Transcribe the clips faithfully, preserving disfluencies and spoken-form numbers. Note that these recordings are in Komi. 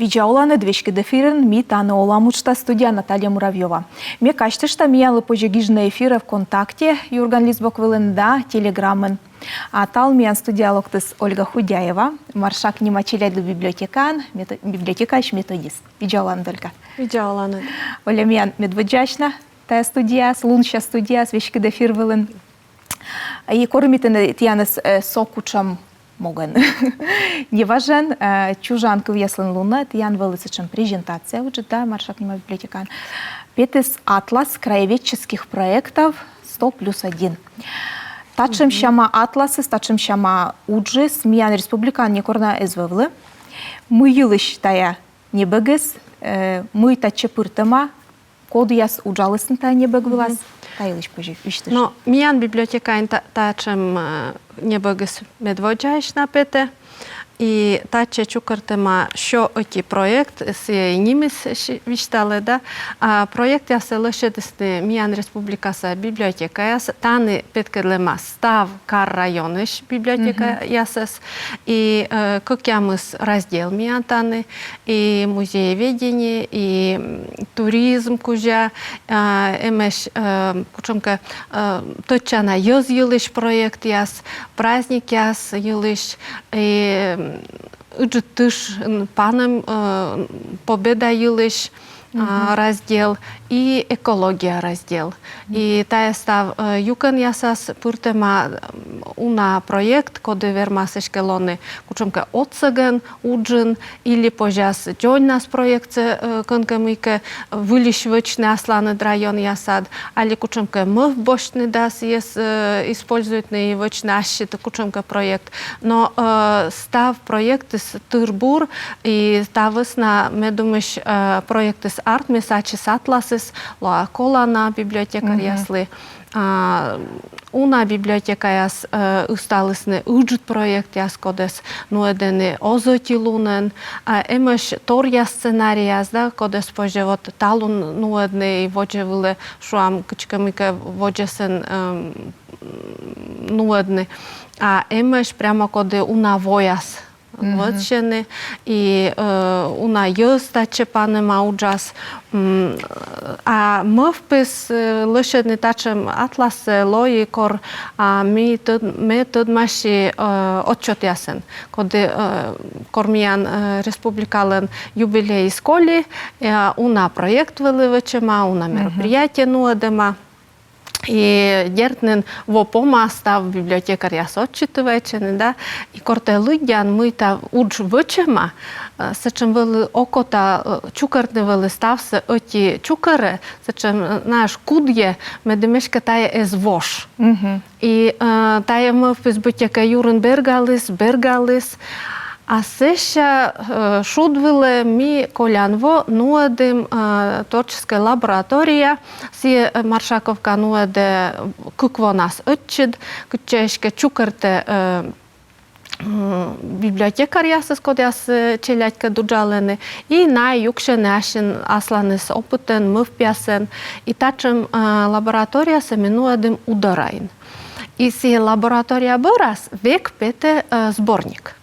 Видза оланныд, веськыд эфирын «Ми тані олам» уджтас, студияын Наталья Муравьёва. Ме казьтышта, миянлы позьӧ гижны эфирӧ ВКонтакте «Юрган» лист бок вылын да Телеграмын. А талун миян студияӧ локтіс Ольга Худяева, Маршак нима челядьлы библиотекаын мето-, библиотекаысь методист. Видза оланныд, Ольга. Видза оланныд. Оля миян медводдзаысь на тайӧ студияас, лунся студияас, веськыд эфир вылын. И кор ми тіянӧс, э, со кутшӧм могӧн, неважӧн, э, чужан кывъяслӧн лунӧ, тіян вӧлі сэтшӧм презентация уджыд, да, Маршак нима библиотекаын. Петіс атлас краеведческих проектов «Сто плюс один». Татшӧм сяма атласыс, татшӧм сяма уджыс миян республикаын некор на эз вӧвлы. Мый йылысь тайӧ небӧгыс, э, мый татчӧ пыртӧма, кодъяс уджалісны тайӧ небӧг вылас, та йылысь позьӧ висьтыштны. Но миян библиотекаын та-, татшӧм, э, небӧгыс медводдзаысь на петӧ. И татчӧ чукӧртӧма сё ӧти проект, сійӧ и нимыс висьталӧ, да. А проектъяссӧ лӧсьӧдісны миян республикаса библиотекаяс, тані петкӧдлӧма став кар районысь библиотекаясӧс, и, э, кӧкъямыс раздел миян тані, и музееведение, и, м, туризм кузя, а, эмӧсь, э, кутшӧмкӧ, э, тӧдчана йӧз йылысь проектъяс, праздникъяс йылысь, и, м, ыджыд тыш, м, панӧм, э, Победа йылысь, а, раздел и экология раздел. И тайӧ став, э, юкӧнъясас пыртӧма, м, уна проект, коді вермас эськӧ лоны кутшӧмкӧ отсӧгӧн уджын, или позяс дзоньнас проектсӧ, э, кӧнкӧ мыйкӧ выльысь вӧчны асланыд районъясад, али кутшӧмкӧ мӧвп босьтны да сійӧс, э, используйтны и вӧчны ассьыд кутшӧмкӧ проект. Но, э, став проектыс тыр-бур, и та вӧсна, ме думысь, э, проектыс артмис, ачыс атласыс лоӧ колана библиотекаръяслы. А, уна библиотекаяс, э, ысталісны ыджыд проектъяс, кодӧс нуӧдӧны оз ӧти лунӧн, а эмӧсь торъя сценарийяс, да, кодӧс позьӧ вот талун нуӧдны и водзӧ вылӧ, шуам, кыдзкӧ мыйкӧ водзӧсын, эм, нуӧдны. А эмӧсь прямо коді уна вояс вӧчӧны, и, э, уна йӧз татчӧ панӧма уджас. М, а мӧвпыс, э, лӧсьӧдны татшӧм атлассӧ лои, кор, а, ми тӧд-, ме тӧдмаси, э, отчётъясӧн, коді, э, кор миян, э, республикалӧн юбилейыс коли, э, уна проект вӧлі вӧчӧма, уна мероприятие нуӧдӧма. И дерт нин, во помас став библиотекаръяс отчитывайтчӧны, да, и кор тэ лыддян, мый та удж вӧчӧма, э, сэтшӧм вӧлі окота, э, чукӧртны вӧлі ставсӧ ӧти чукӧрӧ, сэтшӧм, э, знаешь, кудйӧ, медым эськӧ тайӧ эз вош. И, э, тайӧ мӧвпыс быттьӧкӧ юрын бергаліс, бергаліс. А сэсся, э, шуд вылӧ ми колян во нуӧдім, э, творческӧй лаборатория, сійӧ, э, Маршаковка нуӧдӧ кык вонас ӧтчыд, кытчӧ эськӧ чукӧртӧ, э, м, библиотекаръясӧс, кодъяс, э, челядькӧд уджалӧны, и найӧ юксьӧны ассьын асланыс опытӧн, мӧвпъясӧн. И татшӧм, э, лабораториясӧ ми нуӧдім Удораын. И сійӧ лаборатория бӧрас век петӧ, э, сборник.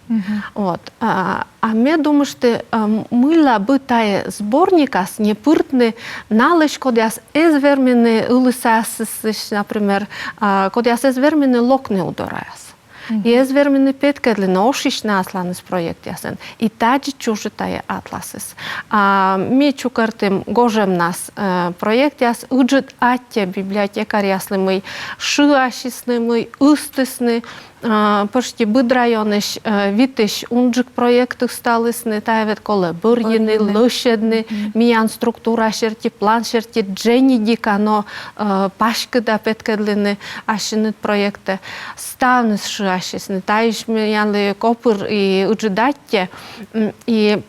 Вот. А, а ме думышті, э, мыйла бы тайӧ сборникас не пыртны налысь, кодъяс эз вермыны ылысасысь, например, а, кодъяс эз вермыны локны Удораяс. И эз вермыны петкӧдлыны, ошйысьны асланыс проектъясӧн. И тадзи чужӧ тайӧ атласыс. А ми чукӧртім гожӧмнас, э, проектъяс, ыджыд аттьӧ библиотекаръяслы, мый шыасисны, мый ыстісны, а, пӧшти быд районысь, э, витысь унджык проект ысталісны, тайӧ ведь колӧ бӧрйыны, лӧсьӧдны, миян структура серти, план серти, дженьыдика, но, э, паськыда петкӧдлыны ассьыныд проектсӧ. Ставныс шыасисны, таысь миянлы копыр и ыджыд аттьӧ, м, и,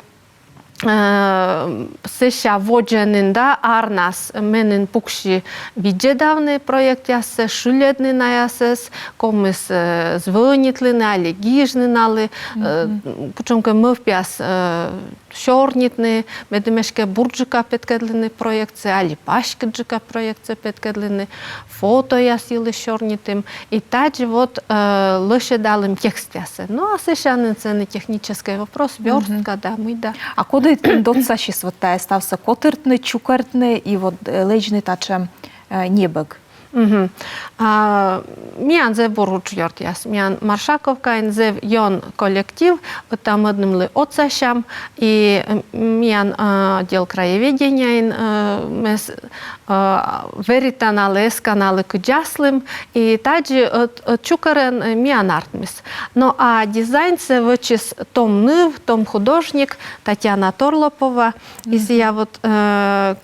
э, сэсся водзӧ нин да арнас меным пуксьӧ видзӧдавны проектъяссӧ, шыльӧдны наясӧс, ковмис, э, звӧнитлыны али гижны налы, э, кутшӧмкӧ мӧвпъяс, э, сёрнитны, медым эськӧ бурджыка петкӧдлыны проектсӧ али паськыдджыка проектсӧ петкӧдлыны, фотояс йылысь сёрнитім. И тадзи вот э, лӧсьӧдалім текстъяссӧ. Ну, а сэсся нин сэні техническӧй вопрос, вёрстка да мый да. А коді отсасис вот тайӧ ставсӧ котыртны, чукӧртны и вот э, лэдзны татшӧм э, небӧг? Мгм. А, миян зэв бур удж, ёртъяс. Миян Маршаковкаын зэв ён коллектив, ӧта-мӧднымлы отсасям, и м, миян а, отдел краеведенияын э, ме с- а, верита налы, эска налы, кыдз аслым, и тадзи ӧт, ӧт чукӧрӧн э, миян артмис. Но а дизайнсӧ вӧчис том ныв, том художник Татьяна Торлопова, и сія вот э,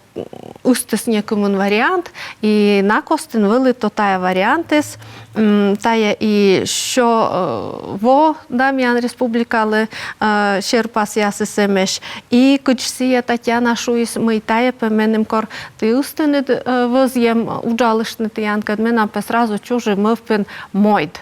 ыстіс некымын вариант, и на костын вӧлі то тайӧ вариантыс, м, тайӧ и сё э, во да миян республикалы э, серпасъясыс эмӧсь. И кыдз сія Татьяна шуис, мый тайӧ пӧ меным кор ті ыстінныд э, вӧзйӧм уджалыштны тіянкӧд, менам пӧ сразу чужи мӧвпын мойд.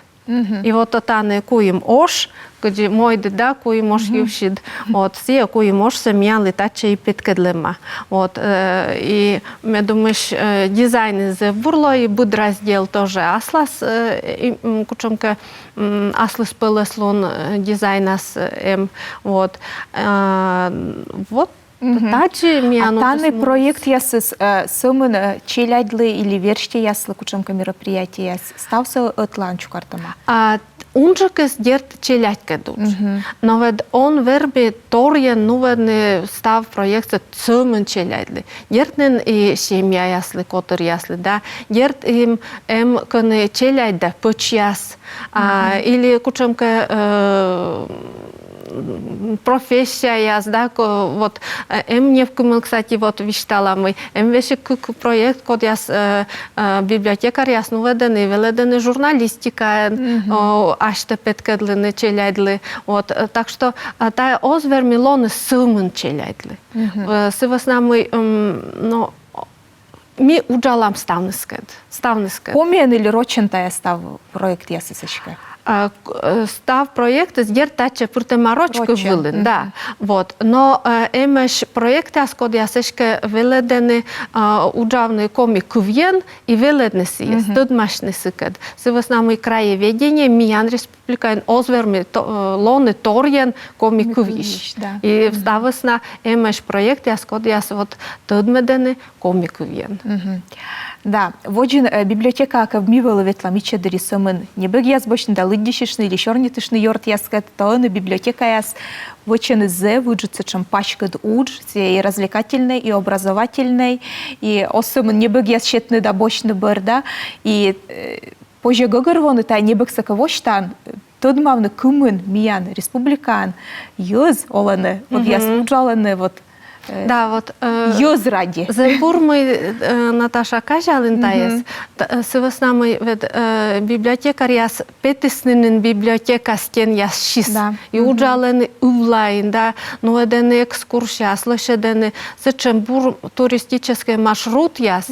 И вот тані куим ош, кыдзи мойд да куим ош йывсьыд. Вот, сія куим ошсӧ миянлы татчӧ и петкӧдлӧма. Вот, э, и ме думысь, э, дизайныс зэв бур лои, и быд раздел тоже аслас, э, и, м, кутшӧмкӧ м, аслыспӧлӧслун э, дизайнас э, эм. Вот. Э, вот. Тадзи миян... А тані проектъясыс э, сӧмын э, челядьлы или верстьӧяслы кутшӧмкӧ мероприятиеяс, ставсӧ ӧтлаын чукӧртӧма? А, унджыкыс, дерт, челядькӧд удж. Но ведь он верми торйӧн нуӧдны став проектсӧ сӧмын челядьлы. Дерт нин и семьяяслы, котыръяслы, да. Дерт эм, эм кӧні челядь да пӧчьяс, а, или кутшӧмкӧ э, профессияяс, да, ко- вот э, эм некымын, кстати, вот висьтала, мый эм весиг кык проект, кодъяс э, э, библиотекаръяс нуӧдӧны, велӧдӧны журналистикаӧн о, асьтӧ петкӧдлыны челядьлы. Вот, э, так что э, тайӧ оз вермы лоны сӧмын челядьлы. Э, сы вӧсна мый, м, но ми уджалам ставныскӧд, ставныскӧд. Комиӧн или рочӧн тайӧ став проектъясыс эськӧ? А, к- э, став проектыс, дерт, татчӧ пыртӧма роч кыв вылын, да. Вот. Но э, эмӧсь проектъяс, кодъяс эськӧ велӧдӧны э, уджавны коми кывйӧн и велӧдны сійӧс, тӧдмасьны сыкӧд. Сы вӧсна мый краеведение миян республикаын оз вермы то- э, лоны торйӧн коми кывйысь. Да. И став вӧсна эмӧсь проектъяс, кодъяс вот тӧдмӧдӧны коми кывйӧн. Да, водзын э, библиотекаӧ кӧ ми вӧлі ветлам ичӧт дырйи сӧмын небӧгъяс босьтны да лыддьысьыштны или сёрнитыштны ёртъяскӧд, то ӧні библиотекаяс вӧчӧны зэв ыджыд сэтшӧм паськыд удж, сійӧ и развлекательнӧй, и образовательнӧй, и оз сӧмын небӧгъяс сетны да босьтны бӧр да, и э, позьӧ гӧгӧрвоны, тайӧ небӧгсӧ кӧ восьтан, тӧдмавны, кымын миян республикаын йӧз олӧны, кодъяс уджалӧны, вот, э, да, вот, э, йӧз ради. Зэв бур, мый э, Наташа казялін тайӧс. Та- э, сы вӧсна мый ведь э, библиотекаръяс петісны нин библиотека стенъясысь. Да. И уджалӧны ывлаын, да, нуӧдӧны экскурсияяс, лӧсьӧдӧны сэтшӧм бур туристическӧй маршрутъяс,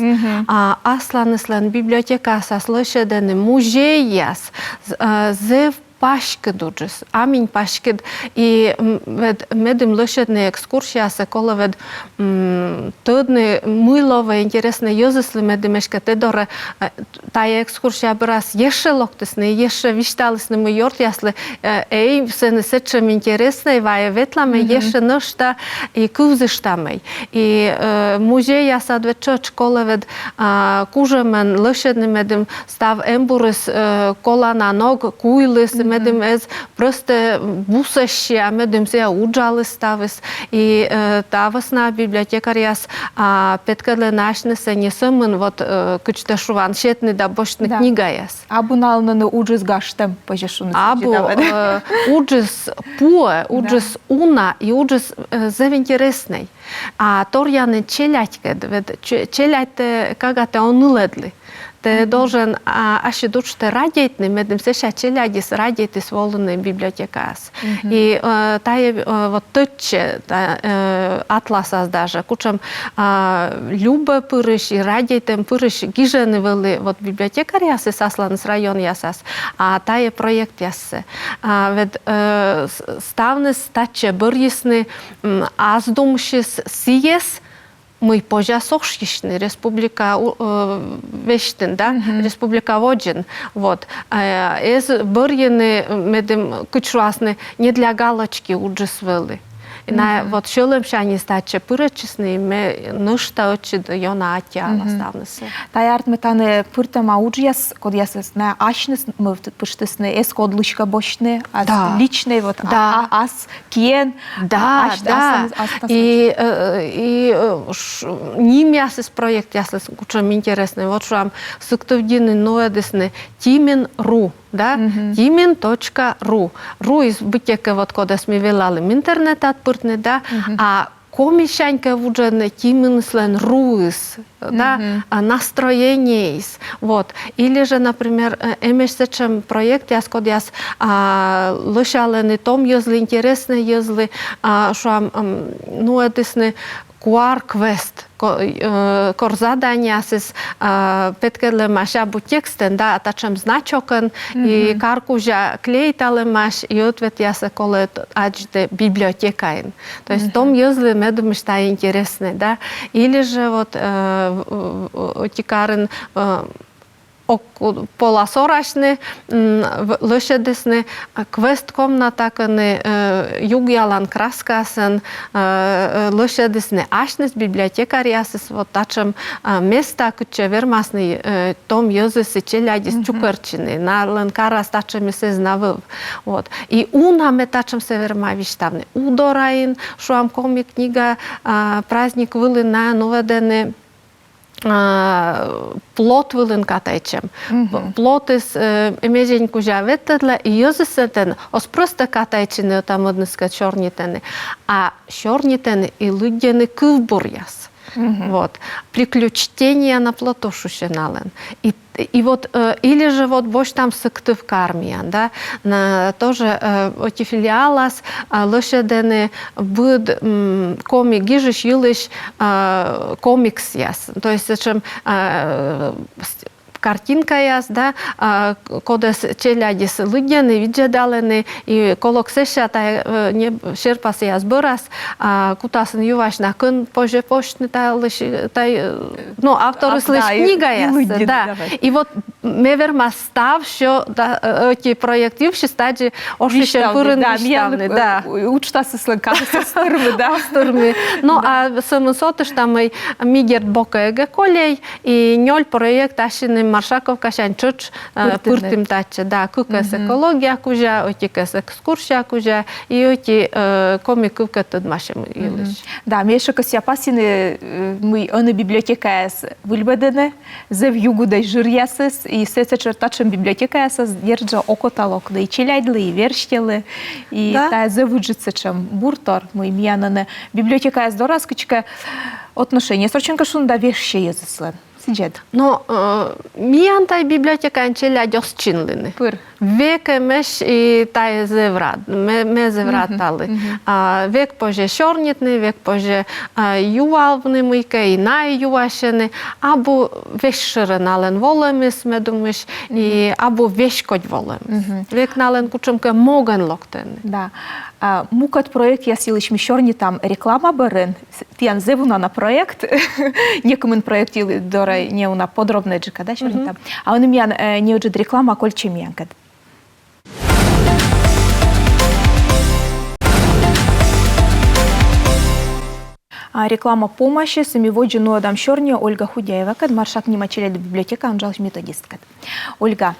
а асланыслӧн библиотекаясас лӧсьӧдӧны музейяс, з- э, зэв паськыд уджыс, аминь паськыд. И м, вед- медым лӧсьӧдны экскурсияяссӧ, колӧ вед м, тӧдны, мый лоӧ интереснӧй йӧзыслы, медым эськӧ тэ дорӧ э, тайӧ экскурсия бӧрас ещӧ локтісны, ещӧ висьталісны, мый ёртъяслы э, эй, сэні сэтшӧм интереснӧй, вайӧ ветлам, эй, ещӧ нӧшта и кывзыштам, эй. И э, музейясад вед тшӧтш колӧ вед а, кужӧмӧн лӧсьӧдны, медым став эмбурыс э, колана ног куйліс, медым эз просто бусӧсь, а медым сійӧ уджаліс ставыс. И э, та вӧсна библиотекаръяс а, петкӧдлӧны асьнысӧ не сӧмын, вот э, кыдз тэ шуан, сетны да босьтны книгаяс. Абу налы нӧ уджыс гажтӧм, позьӧ шуны. Абу, э, уджыс пуӧ, уджыс уна и уджыс э, зэв интереснӧй. А торъян челядькӧд, ведь челядьтӧ кагатӧ он ылӧдлы. Тэ должен, а, ассьыд уджтӧ радейтны, медым сэсся челядьыс радейтіс волыны библиотекаас. И, э, тайӧ, э, вот тӧдчӧ, да, э, атласас даже, кутшӧм, а, любӧ пырысь и радейтӧм пырысь гижӧны вӧлі вот библиотекаръясыс асланыс районъясас, а, тайӧ проектъяссӧ. А, ведь, э, с-, ставныс татчӧ бӧрйисны, м, ас думсьыс сійӧс, мый позяс ошйысьны республика, э, весьтын, да, республика водзын. Вот. Э, эз бӧрйыны, медым, кыдз шуасны, не для галочки уджыс вӧлі. И на вот сьӧлӧмсяньыс татчӧ пырӧдчисны, и ме нӧшта ӧтчыд ёна аттьӧала ставнысӧ. Тайӧ артмӧ, тані пыртӧма уджъяс, кодъясӧс на асьныс мӧвпыштісны, эз кодлыськӧ босьтны, ас личнӧй, вот, а, ас киӧн. Да, да. И, э, и, э, ш-, нимъясыс проектъясыс кутшӧм интереснӧй. Вот шуам, Сыктывдінын нуӧдісны Тимын ру, да? Тимын точка ру. Руыс быттьӧкӧ вот кодӧс ми велалім интернетад пыртны, да? А комисянь кӧ вуджӧдны, Тимыныслӧн руыс, да, а, настроениеыс. Вот. Или же, например, э, эмӧсь сэтшӧм проектъяс, кодъяс, а, лӧсялӧны том йӧзлы, интереснӧй йӧзлы, а, шуам, м, нуӧдісны Q R-квест, ко-, э, кор заданиеясыс, а, петкӧдлӧмаӧсь абу текстӧн, да, а татшӧм значокӧн, и кар кузя клеиталӧмаӧсь, и ответъяссӧ колӧ аддзыны библиотекаын. То есть том йӧзлы, ме думысь, тайӧ интереснӧй, да. Или же вот, э, в-, в-, ӧти карын, э, ог ку-, пола сорасьны, м, в-, лӧсьӧдісны, э, квест комната, кӧні, э, югъялан краскаӧн, э, э, лӧсьӧдісны асьныс библиотекаръясыс, вот татшӧм, э, места, кытчӧ вермасны, э, том йӧзыс и челядьыс чукӧртчыны, налӧн карас татшӧмыс эз на вӧв. Вот. И уна ме татшӧмсӧ верма висьтавны. Удораын, шуам, коми книга, а, праздник вылын на нуӧдӧны, а, плот вылын катайтчӧм. П-, плотыс, э, эмӧзень кузя ветлӧдлӧ, и йӧзыс сэтӧн оз просто катайтчыны, ӧта-мӧдныскӧд сёрнитӧны, а сёрнитӧны и лыддьӧны кывбуръяс. Вот. «Приключения на плоту» шусьӧ налӧн. И, и вот, э, или же вот босьтам Сыктывкар миян, да, на, тоже, э, ӧти филиалас, э, лӧсьӧдӧны быд, м, коми гижысь йылысь, э, комиксъяс. То есть, сэтшӧм, э, с-, картинкаяс, да, а, кодӧс челядьыс лыддьӧны, видзӧдалӧны, и колӧкӧ сэсся тайӧ, э, не, серпасъяс бӧрас, а, кутасны юасьны, а кӧн позьӧ босьтны та йылысь, э, та, э, ну, авторыслысь книгаяс, да. И вот ме верма ставсӧ, да, э, ӧти проект йывсьыс тадзи ошйысьӧм пырын висьтавны, да. Уджтасыслӧн кадыс оз тырмы, да. Оз тырмы. Но, а сӧмын сотыштам, мый ми дерт бокӧ эгӧ кольӧй, и нёль проект ассьыным Маршаковкасянь тшӧтш, э, пыртім татчӧ, да, кыкӧс экология кузя, ӧтикӧс экскурсия кузя, и ӧти, э, коми кывкӧд тӧдмасьӧм йылысь. Да, ме ещӧ кӧсъя пасйыны, э, мый ӧні библиотекаяс выльмӧдӧны, зэв югыдӧсь жыръясыс, и сэтшӧм, татшӧм библиотекаясыс, дерт жӧ, окота локтӧ и челядьлы, и верстьӧлы, и тайӧ зэв ыджыд сэтшӧм буртор, мый миян ӧні библиотекаяс дорас кыдзкӧ отношениеыс, сэтшӧм кӧ шуны да, вежсьӧ йӧзыслӧн. Сідз ӧд. Но, э, миян тайӧ библиотекаын челядь оз чинлыны. Пыр. Век эмӧсь и тайӧ зэв рад, ме, ме зэв радталі. А, век позьӧ сёрнитны, век позьӧ, а, юавны мыйкӧ, и найӧ юасьӧны, абу весь шӧрӧ налӧн волӧмыс, ме думысь, и абу веськодь волӧмыс. Век налӧн кутшӧмкӧ могӧн локтӧны. Да. А, мукӧд проектъяс йылысь ми сёрнитам реклама бӧрын, тіян зэв уна на проект, некымын проект йылысь дорӧ неуна подробнӧйджыка, да, сёрнитам. А ӧні миян, э, неыджыд реклама, кольччӧй миянкӧд. А, реклама помасис, и ми водзӧ нуӧдам сёрни Ольга Худяевакӧд, Маршак нима челядь библиотекаын уджалысь методисткӧд. Ольга,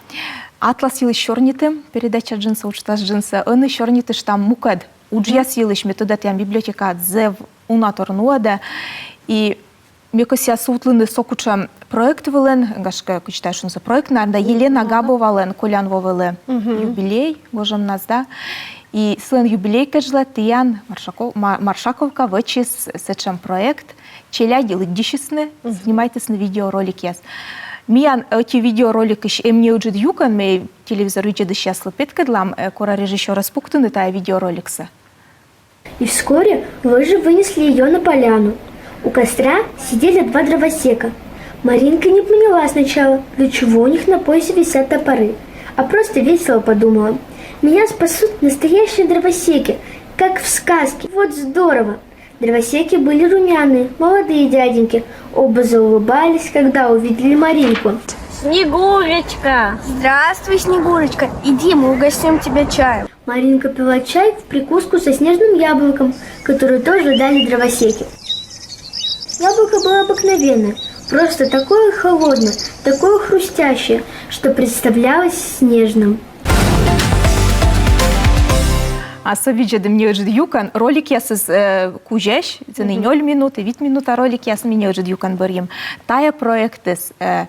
атлас йылысь сёрнитім передача джынсӧ, уджтас джынсӧ, ӧні сёрнитыштам мукӧд уджъяс йылысь, мед тӧдӧ, тіян библиотекаыд зэв уна тор нуӧдӧ. И ме кӧсъя сувтлыны со кутшӧм проект вылын, гашкӧ, кыдз тай шуны, со проект, наверно, да, Елена Габовалӧн колян во вылӧ юбилей гожӧмнас, да. И сылӧн юбилей кежлӧ тіян Маршаков-, Ма-, Маршаковка вӧчис сэтшӧм проект, челядь лыддьысисны, снимайтісны видеороликъяс. Миян ӧти видеороликысь эм неыджыд юкӧн, ме телевизор видзӧдысьяслы петкӧдлам, э, кора режиссёрӧс пуктыны тайӧ видеороликсӧ. И вскоре вы же вынесли ее на поляну. У костра сидели два дровосека. Маринка не поняла сначала, для чего у них на поясе висят топоры, а просто весело подумала: «Меня спасут настоящие дровосеки, как в сказке. Вот здорово!» Дровосеки были румяные, молодые дяденьки. Оба заулыбались, когда увидели Маринку. Снегурочка! Здравствуй, Снегурочка. Иди, мы угостим тебя чаем. Маринка пила чай в прикуску со снежным яблоком, которое тоже дали дровосеки. Яблоко было обыкновенное, просто такое холодное, такое хрустящее, что представлялось снежным. А со видзӧдім неыджыд юкӧн, роликъясыс, э, кузясь, зэв нёль минут и вит минута роликъяс, ми неыджыд юкӧн бӧрйим. Тайӧ проектыс, э,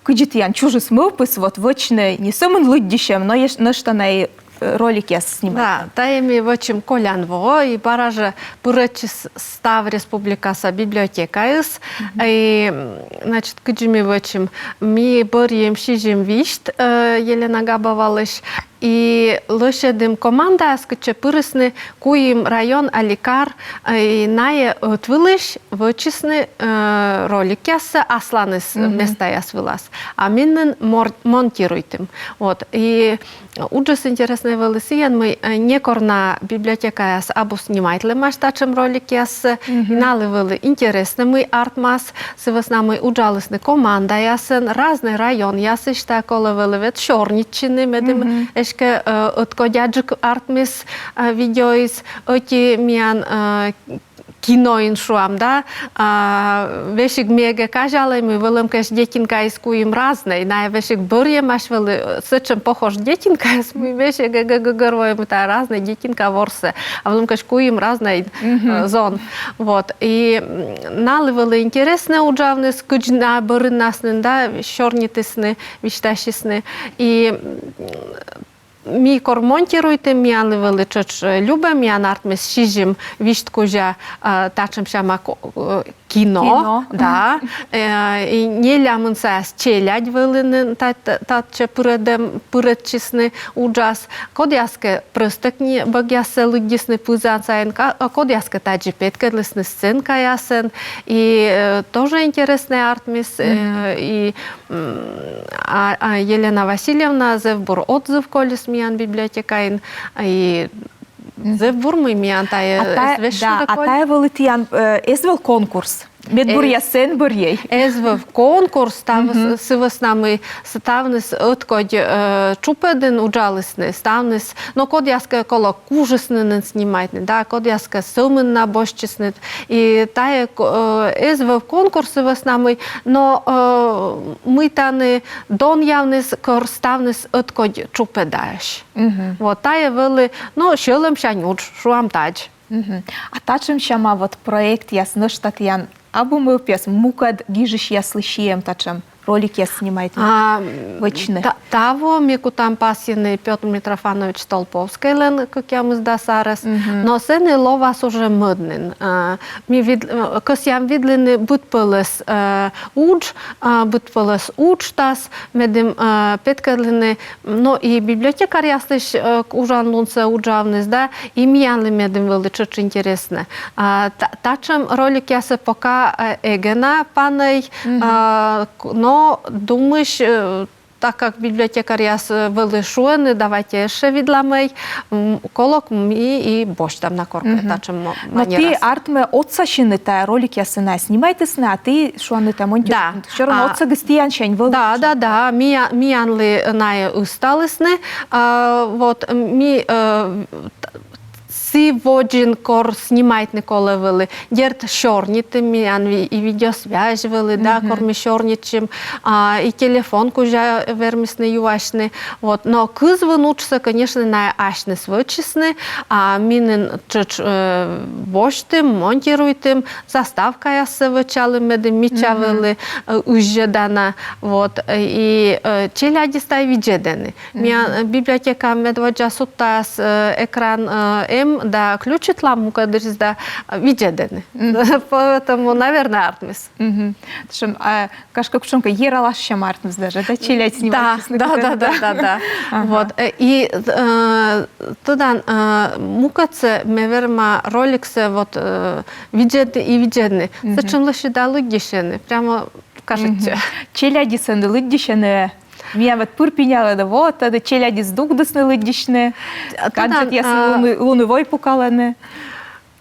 кыдзи тіян чужис мӧвпыс, вот вӧчны не сӧмын лыддьысьӧм, но ещӧ нӧшта на и, э, роликъяс снимайтны. Да, тайӧ ми вӧчим колян во, и бара жӧ пырӧдчис став республикаса библиотекаыс. И, м, значит, кыдзи ми вӧчим, ми бӧрйим сизим висьт, э, Елена Габовалысь, и лӧсьӧдім командаяс, кытчӧ пырисны куим район али кар, э, и найӧ ӧтвылысь вӧчисны, э, роликъяссӧ асланыс местаяс вылас. А ми нин мор-, монтируйтім. Вот. И уджыс интереснӧй вӧлі сійӧн, мый, э, некор на библиотекаяс абу снимайтлӧмаӧсь татшӧм роликъяссӧ, и налы вӧлі интереснӧ, мый артмас, сы вӧсна мый уджалісны командаясӧн, разнӧй районъясысь, тайӧ колӧ вӧлі ведь сёрнитчыны, медым эськӧ, э, ӧткодяджык артмис, э, видеоыс, ӧти миян, э, киноын, шуам, да, а, весиг ми эгӧ казялӧй, мый вӧлӧмкӧ, детинкаыс куим разнӧй, найӧ весиг бӧрйӧмаӧсь вӧлі, э, сэтшӧм похож детинкаяс, мый весиг эгӧ гӧгӧрвоӧй, мый тайӧ разнӧй детинка ворсӧ, а вӧлӧмкӧ, куим разнӧй, э, зон. Вот. И, м, налы вӧлі интереснӧ уджавныс, кыдз на бӧрыннас нин, да, сёрнитісны, висьтасисны. И, м, ми кор монтируйтім, миянлы вӧлі тшӧтш, э, любӧ, миян артмис сизим висьт кузя, э, татшӧм сяма ко-, э, кино. Кино. Да. Э, и нелямын саяс челядь вӧлі нин та-, та-, татчӧ пырӧдӧм, пырӧдчисны уджас. Кодъяскӧ прӧстӧ кни-, бӧгъяссӧ лыддисны пызан сайын, ка-, а кодъяскӧ тадзи петкӧдлісны сценкаясӧн. И, э, тоже интереснӧ артмис, э, и М, а, а Елена Васильевна зэв бур отзыв колис миян библиотекаын, и зэв бур, мый миян тайӧ, а тайӧ, да, а тайӧ вӧлі тіян, э, эз вӧв конкурс? Медбуръяс сэн бӧрйӧй. Эз вӧв конкурс, ставыс, сы вӧсна мый ставныс ӧткодь, э, тшупӧдын уджалісны, ставныс, но кодъяскӧ, колӧ, кужисны нин снимайтны, да, кодъяскӧ сӧмын на босьтчисны. И тайӧ ко-, э, эз вӧв конкурс сы вӧсна мый, но, э, мый тані донъявныс, кор ставныс ӧткодь тшупӧдаӧсь. Вот, тайӧ вӧлі, но, сьӧлӧмсянь удж, шуам тадз. А татшӧм сяма вот проектъяс нӧшта тіян абу мӧвпъяс, мукӧд гижысьяслы сиӧм татшӧм роликъяс снимайтны, а, вӧчны? Та-, таво ми кутам пасйыны Пётр Митрофанович Столповскӧйлӧн кӧкъямысдас арӧс, но сэні лоас уже мӧд нин. А, ми вид-, э, кӧсъям видлыны быдпӧлӧс, э, удж, а, быдпӧлӧс уджтас, медым, э, петкӧдлыны, но и библиотекаръяслысь, э, уджалунсӧ уджавныс, да, и миянлы медым вӧлі тшӧтш интереснӧ. А, та-, татшӧм роликъяссӧ пока, э, эгӧ на панӧй, а, к-, но думысь, э, так как библиотекаръяс, э, вӧлі шуӧны, давайте ещӧ видламӧй, м, колӧкӧ, ми и босьтам на коркӧ татшӧм мо-, манерас. Но ті, артмӧ, отсасьны тайӧ роликъяссӧ, найӧ снимайтісны, а ті, шуам, тайӧ монтируйтны. Да. Всё равно отсӧгыс тіянсянь вӧлі. Да, да, да. Мия-, миянлы найӧ ысталісны. А, вот, ми, э, сы водзын, кор снимайтны колӧ вӧлі. Дерт, сёрнитім, миян ви-, и видеосвязь вӧлі, да, кор ми сёрнитчим, а, и телефон кузя вермисны юасьны. Вот. Но кызвын уджсӧ, конечно, найӧ асьныс вӧчисны, а ми нин тшӧтш, э, босьтім, монтируйтім, заставкаяссӧ вӧчалім, медым мича вӧлі, э, ыззьӧдана. Вот. И, э, челядьыс тайӧ видзӧдӧны. Миян, э, библиотека медводдза судтас, э, экран, э, эм, да, включитлам мукӧдысь да, э, видзӧдӧны. Поэтому, наверное, артмис. Мгм. Тшӧтш, а, гашкӧ, кутшӧмкӧ ераласьӧм артмис даже, да, челядь снимайтчисны. Да, да, да, да, да. Ага. Вот, э, и, э, тӧдан, э, мукӧдсӧ ме верма роликсӧ, вот, э, видзӧдны и видзӧдны. Сэтшӧм лӧсьыда лыддьысьӧны, прямо кажитчӧ. Челядьыс ӧні лыддьысьӧны. Миян вот пыр пинялӧны, вот, ӧні челядьыс дугдісны лыддьысьны. Тӧдан, гаджетъясӧн, а, лунӧ, лунӧ вой пукалӧны.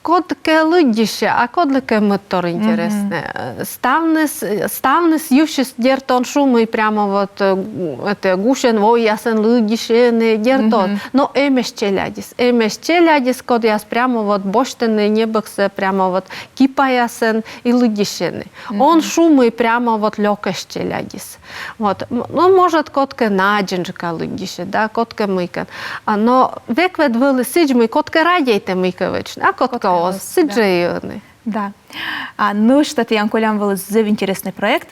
Кодкӧ лыддьысьӧ, а кодлыкӧ мӧдтор интереснӧ. Э, ставныс, ставныс йывсьыс, дерт, он шу, мый прямо вот, э, гу-, это, гусьӧн войясӧн лыддьысьӧны, дерт, он. Но эмӧсь челядьыс, эмӧсь челядьыс, кодъяс прямо вот босьтӧны небӧгсӧ прямо вот кипаясӧн и лыддьысьӧны. Он шу, мый прямо вот лёкӧсь челядьыс. Вот. М, ну, может, кодкӧ надзӧнджыка лыддьысьӧ, да, кодкӧ мыйкӧ. А, но век ведь вӧлі сідз, мый кодкӧ радейтӧ мыйкӧ вӧчны, а кодкӧ оз, сідз жӧ и ӧні. Да. А, нӧшта тіян колян вылас зэв интереснӧй проект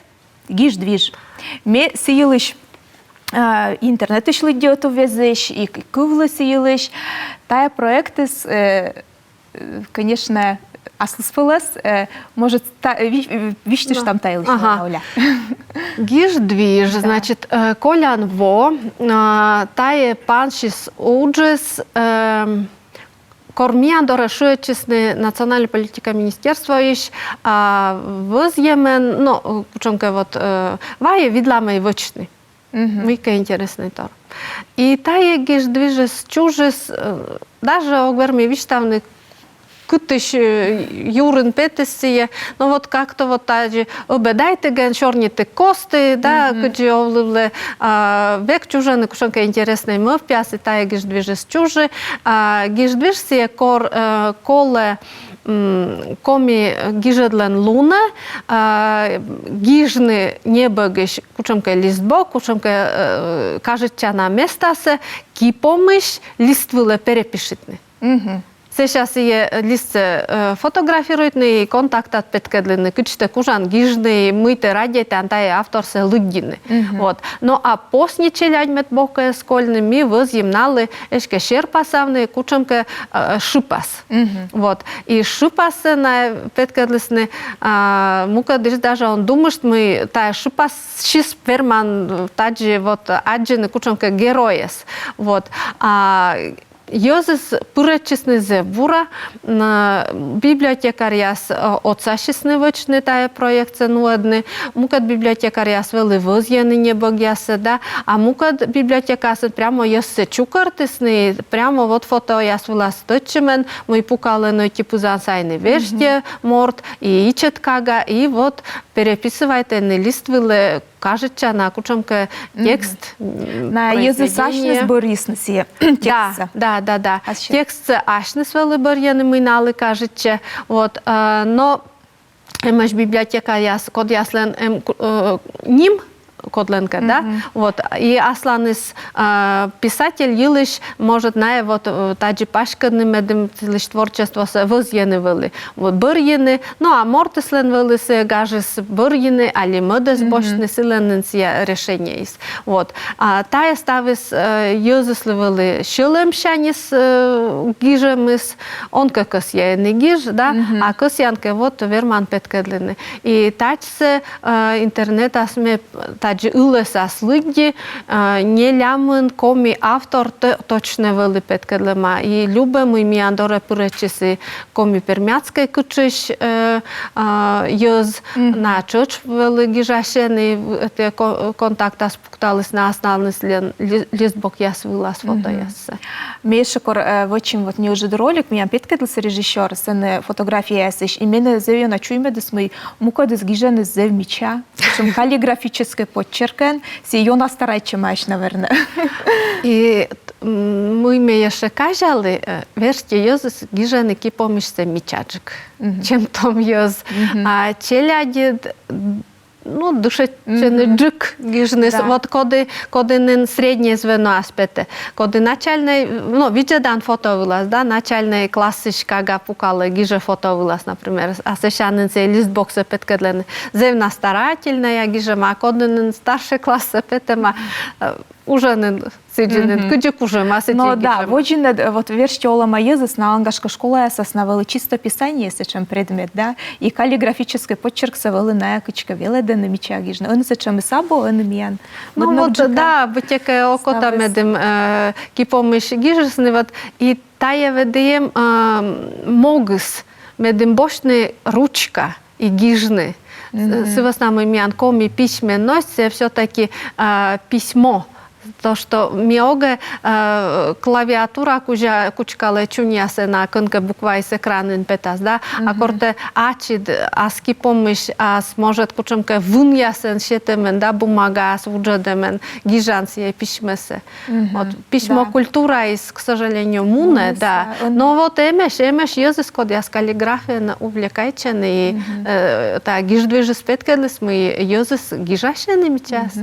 «Гиждвиж». Ме сы йылысь, а, интернетысь лыдди ӧтуввезйысь, и к-, кывлі сы йылысь. Тайӧ проектыс, э, э, конечно, аслыспӧлӧс, э, может, та-, э, ви-, э, висьтыштам та йылысь, Оля. «Гиждвиж», значит, э, колян во, а, тайӧ пансис уджыс, эм, кор миян дорӧ шыӧдчисны национальнӧй политика министерствоысь, а, вӧзйӧмӧн, но, кутшӧмкӧ вот, э, вайӧ, видлам-ӧ вӧчны. Мыйкӧ интереснӧйтор. И тайӧ «Гиждвижыс» чужис, э, даже ог вермы висьтавны, кытысь, э, юрын петіс сійӧ. Но вот как-то вот тадзи ӧбедайтігӧн сёрнитіг кості, да, кыдзи овлывлӧ, а, век чужӧны кутшӧмкӧ интереснӧй мӧвпъяс, и тайӧ «Гиждвижыс» чужи. А, «Гиждвиж» сійӧ кор, э, колӧ, м, коми гижӧдлӧн лунӧ, а, гижны небӧгысь кутшӧмкӧ листбок, кутшӧмкӧ, э, кажитчана местасӧ, ки помысь лист вылӧ перепишитны. Сэсся сійӧ листсӧ, э, фотографируйтны и контактад петкӧдлыны, кыдз тэ кужан гижны, мый тэ радейтан тайӧ авторсӧ лыддьыны. Вот. Но а посни челядь мед бокӧ эз кольны, ми вӧзйим налы эськӧ серпасавны кутшӧмкӧ, э, шыпас. Вот. И шыпассӧ найӧ петкӧдлісны, а, мукӧдысь даже он думышт, мый тайӧ шыпассьыс верман, э, тадзи вот аддзыны кутшӧмкӧ геройӧс. Вот. А йӧзыс пырӧдчисны зэв бура, м, библиотекаръяс, э, отсасисны вӧчны тайӧ проектсӧ нуӧдны, мукӧд библиотекаръяс вӧлі вӧзйӧны небӧгъяссӧ, да, а мукӧд библиотекасын прямо йӧзсӧ чукӧртісны, прямо вот фотояс вылас тӧдчымӧн, мый пукалӧны ӧти пызан сайын и верстьӧ морт, и ичӧт кага, и вот переписывайтӧны лист вылӧ кажитчана кутшӧмкӧ текст, м, на йӧзыс асьныс бӧрйисны сійӧ текстсӧ. Да, да, да, да. Текстсӧ асьныс вӧлі бӧрйӧны, мый налы кажитчӧ. Вот, э, но эмӧсь библиотекаяс, кодъяслӧн эм ку-, э, ним кодлӧнкӧ, да? Вот, и асланыс, э, писатель йылысь, может, найӧ вот, э, тадзи паськӧдны, медым сылысь творчествосӧ вӧзйӧны вӧлі. Вот, бӧрйыны, ну, а мортыслӧн вӧлі сійӧ гажыс бӧрйыны али мӧдӧс босьтны, сылӧн нин сійӧ решениеыс. Вот. А тайӧ ставыс, э, йӧзыслы вӧлі сьӧлӧмсяньыс, э, гижӧмыс, он кӧ кӧсйӧ, ӧні гиж, да, а кӧсъян кӧ, вот, верман петкӧдлыны. И татчӧ, э, интернетас ме тадзи ылӧсас лыдди, э, нелямын коми автор тӧ-, точнӧ вӧлі петкӧдлӧма. И любӧ, мый миян дорӧ пырӧдчис и коми-пермяцкӧй кытшысь, э, э, йӧз, найӧ тшӧтш вӧлі гижасьӧны, и в-, это, ко-, контактас пукталісны асланыслӧн ли-, листбокъяс вылас фотояссӧ. Ме ещӧ кор, э, вӧчим вот неыджыд ролик, миянӧ петкӧдліс режиссёр, сэн фотографияясысь, и менӧ зэв ёна чуймӧдіс, мый мукӧдыс гижӧны зэв мича, причём каллиграфическӧй почеркӧн, сійӧ ёна старайтчӧмаӧсь, наверно. И т-, м, мый ме ещӧ казялі, э, верстьӧ йӧзыс гижӧны ки помысьсӧ мичаджык, чем том йӧз. А челядьыд, ну, дышӧдчӧны джык гижныс. Да. Вот коді, коді нин среднӧй звеноас петӧ, коді начальнӧй, ну, видзӧдан фото вылас, да, начальнӧй классысь кага пукалӧ, гижӧ фото вылас, например, а сэсся нин сійӧ листбоксӧ петкӧдлӧны. Зэв на старательнӧя гижӧма, а коді нин старшӧй классӧ петӧма, э, уджӧны сідзи нин, кыдзи кужӧма, сідзи. Но да, гижӧма. Водзынад, э, вот верстьӧ олӧма йӧзыс, налӧн, гашкӧ, школаясас на вӧлі чистописание сэтшӧм предмет, да, и каллиграфическӧй почерксӧ вӧлі найӧ кыдзкӧ велӧдӧны мича гижны. Ӧні сэтшӧмыс абу, ӧні миян. Ну вот, да, быттьӧкӧ окота, медым, э, ки помысь гижисны, вот, и тайӧ ведь эм, э, могыс, медым босьтны ручка и гижны. С-, сы вӧсна мый миян коми письменность, сійӧ всё-таки, а, письмо. То, что ми огӧ, а, клавиатура кузя кучкалӧ чуньясӧн, а кӧнкӧ букваыс экранын петас, да? А кор тэ ачыд ас ки помысь, ас, может, кутшӧмкӧ вынъясӧн сетӧмӧн, да, бумагаас вуджӧдӧмӧн гижан сійӧ письмӧсӧ. Вот, письмо культураыс, к сожалению, мунӧ, да. Но вот эмӧсь, эмӧсь йӧзыс, кодъяс каллиграфияӧн увлекайтчӧны, и, э, тайӧ гиждвиж петкӧдліс, мый йӧзыс гижасьӧны мичаӧс.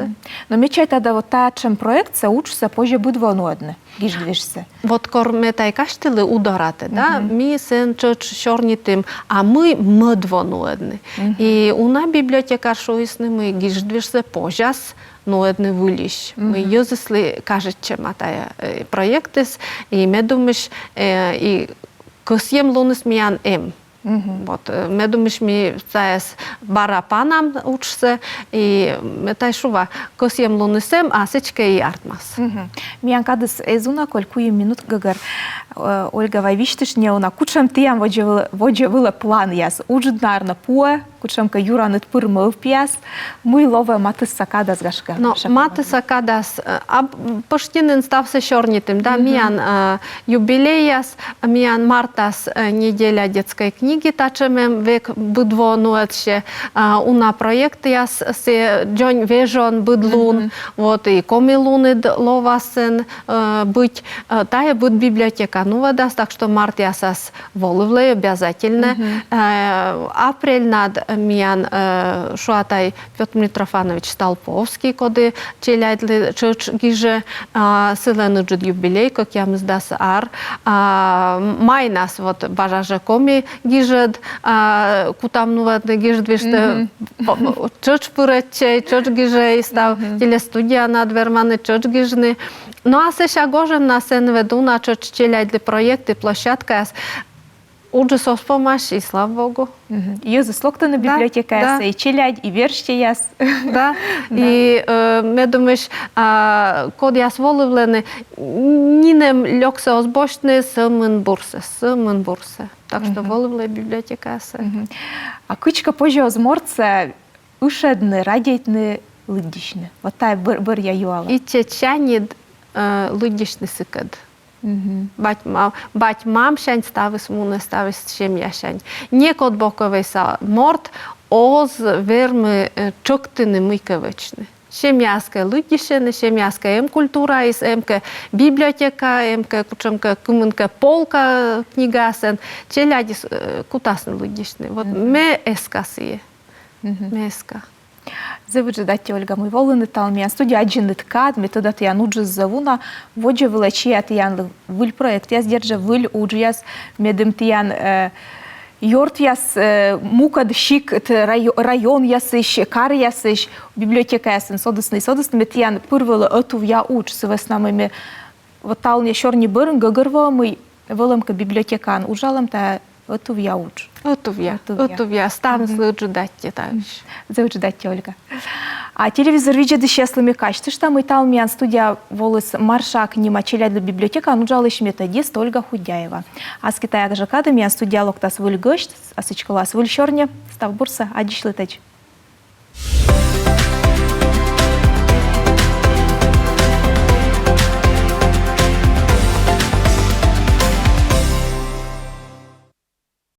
Но ме чайта да, вот татшӧм проектсӧ, уджсӧ позьӧ быд во нуӧдны, гиждвижсӧ. Вот кор ме тай казьтылі Удоратӧ, да, ми сэн тшӧтш сёрнитім, а мый мӧд во нуӧдны. И уна библиотекарь шуисны, мый гиждвижсӧ позяс нуӧдны выльысь. Мый йӧзыслы кажитчӧма тайӧ, э, проектыс, и ме думысь, э, и кӧсйӧм луныс миян эм. Вот, э, ме думысь, ми тайӧс бара панам уджсӧ, и ме тай шуа, кӧсйӧм луныс эм, а сідзкӧ и артмас. Миян кадыс эз уна коль, куим минут гӧгӧр. Э, Ольга, вай висьтышт нӧ уна, кутшӧм тіян водзӧ вылӧ, водзӧ вылӧ планъяс? Уджыд, наверно, пуӧ, кутшӧмкӧ юраныд пыр мӧвпъяс, мый лоӧ матысса кадас, гашкӧ? Но матысса кадас, э, а, пӧшти нин ставсӧ сёрнитім, да, миян, э, юбилейяс, миян мартас, э, неделя детской книги, татшӧм эм, век быд во нуӧдсьӧ, э, уна проектъяс, сійӧ дзонь вежон, быд лун, вот, и коми луныд лоӧ сэн, э, быть, э, тайӧ быд библиотека нуӧдас, так что мартъясас волывлӧй обязательно. Э, апрельнад миян, э, шуа тай, Пётр Митрофанович Столповский, коді челядьлы тшӧтш гижӧ, а, сылӧн ыджыд юбилей, кӧкъямысдас ар. А, майнас вот бажа жӧ коми гижӧд, а, кутам нуӧдны гиждвижтӧ, тшӧтш пырӧдчӧй, тшӧтш гижӧй, став телестудиянад верманныд тшӧтш гижны. Но а сэсся гожӧмнас сэн ведь уна тшӧтш челядьлы проектъяс, площадкаяс. Уджыс оз помась, и слава богу. Йӧзыс локтӧны библиотекаясӧ, и челядь, и верстьӧяс. Да, и, э, ме думысь, а, кодъяс волывлӧны, нинӧм лёксӧ оз босьтны, сӧмын бурсӧ, сӧмын бурсӧ. Так что волывлӧй библиотекаясӧ. А кыдзкӧ позьӧ оз мортсӧ ышӧдны, радейтны лыддьысьны? Вот тайӧ бӧр-, бӧръя юалӧм. Ичӧтысянь, э, лыддьысьны сыкӧд. Бать-мам, бать-мамсянь ставыс мунӧ, ставыс семьясянь. Некод бокӧ вӧлі морт оз вермы, э, тшӧктыны мыйкӧ вӧчны. Семьяяскӧд лыддьысьӧны, семьяяскӧд эм культураыс, эм кӧ библиотека, эм кӧ кутшӧмкӧ, кымынкӧ полка книгаӧн, челядьыс, э, кутасны лыддьысьны. Вот ме эска сійӧ. Ме эска. Зэв ыджыд аттьӧ, Ольга, мый волінныд талун миян студияӧ, аддзинныд кад. Ме тӧда, тіян уджыс зэв уна. Водзӧ вылӧ сиа тіянлы выль проектъяс, дерт жӧ, выль уджъяс, медым тіян, э, ёртъяс, э, мукӧд сикт, райо-, районъясысь, каръясысь библиотекаясын содісны, содісны, мед тіян пыр вӧлі ӧтувъя удж. Сы вӧсна мый ме вот талунъя сёрни бӧрын гӧгӧрвоа, мый вӧлӧмкӧ библиотекаын уджалӧм — тайӧ ӧтувъя удж. Ӧтувъя, ӧтувъя. Ставныслы ыджыд аттьӧ таысь. Зэв ыджыд аттьӧ, Ольга. А телевизор видзӧдысьяслы ме казьтышта, мый талун миян студияӧ воліс Маршак нима челядьлы библиотекаын уджалысь методист Ольга Худяева. Аски тайӧ жӧ кадӧ миян студияӧ локтас выль гӧсьт, а сідзкӧ лоас выль сёрни. Став бурсӧ, аддзысьлытӧдз.